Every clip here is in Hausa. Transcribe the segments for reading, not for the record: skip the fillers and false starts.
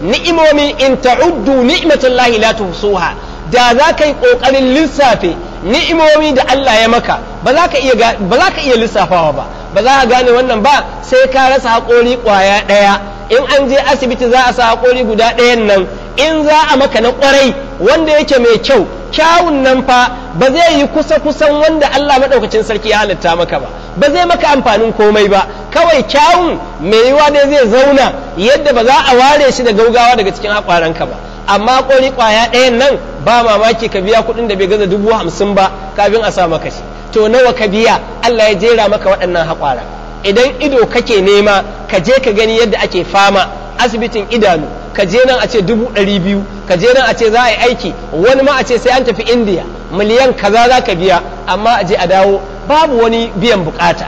Ni'imomi in ta'uddu ni'matallahi la tuhsuha, da za ka yi kokarin lissafe ni'imomi da Allah ya maka ba za ka iya ba za ka iya lissafawa ba, ba za ka gane wannan ba sai ka rasa haƙori ƙwaya ɗaya. In an je asibiti za a sa haƙori guda ɗayan nan, in za a maka na ƙwarai wanda yake mai kyau, kyawun nan fa ba zai yi kusa kusan wanda Allah maɗaukacin sarki ya halitta maka ba, ba zai maka amfanin komai ba. Kawai kyawun mai yiwa dai zai zauna yadda ba za a ware shi da gaugawa daga cikin haƙwaranka ba. Amma haƙori ƙwaya ɗayan nan ba mamaki ka biya kuɗin da bai gaza 50,000 ba kafin a sa maka shi. To nawa ka biya? Allah ya jera maka waɗannan haƙwara. Idan ido kake nema, ka je ka gani yadda ake fama asibitin idanu, ka je nan a ce 200,000, ka je nan a ce za a yi aiki, wani ma a ce sai an tafi Indiya, miliyan kaza za ka biya, amma a je a dawo babu wani biyan bukata.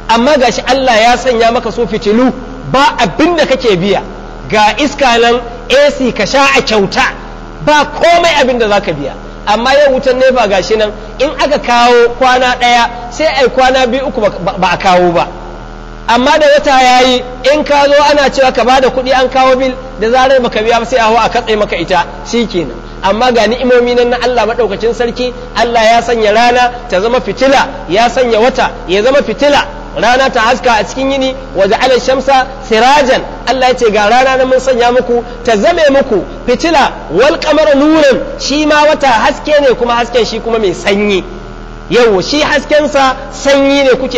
Amma gashi Allah ya sanya maka su fitilu, ba abin da kake biya, ga iska nan AC ka sha a kyauta, ba komai abin da za ka biya. Amma yau wutan nefa gashi nan in aka kawo kwana ɗaya sai ai kwana 2 3 ba a kawo ba. Amma da wata yayi in ka zo ana cewa ka bada kuɗi an kawo bil, da zarar baka biya ba sai a hau a katse maka ita, shikenan. Amma ga ni'imomi nan na Allah maɗaukacin sarki, Allah ya sanya rana ta zama fitila, ya sanya wata ya zama fitila, rana ta haska a cikin yini, wa ja'ala shamsa sirajan, Allah ya ce ga rana nan mun sanya muku ta zame muku fitila, wal qamara nuran, shi ma wata haske ne, kuma hasken shi kuma mai sanyi. Yau shi haskensa sanyi ne kuke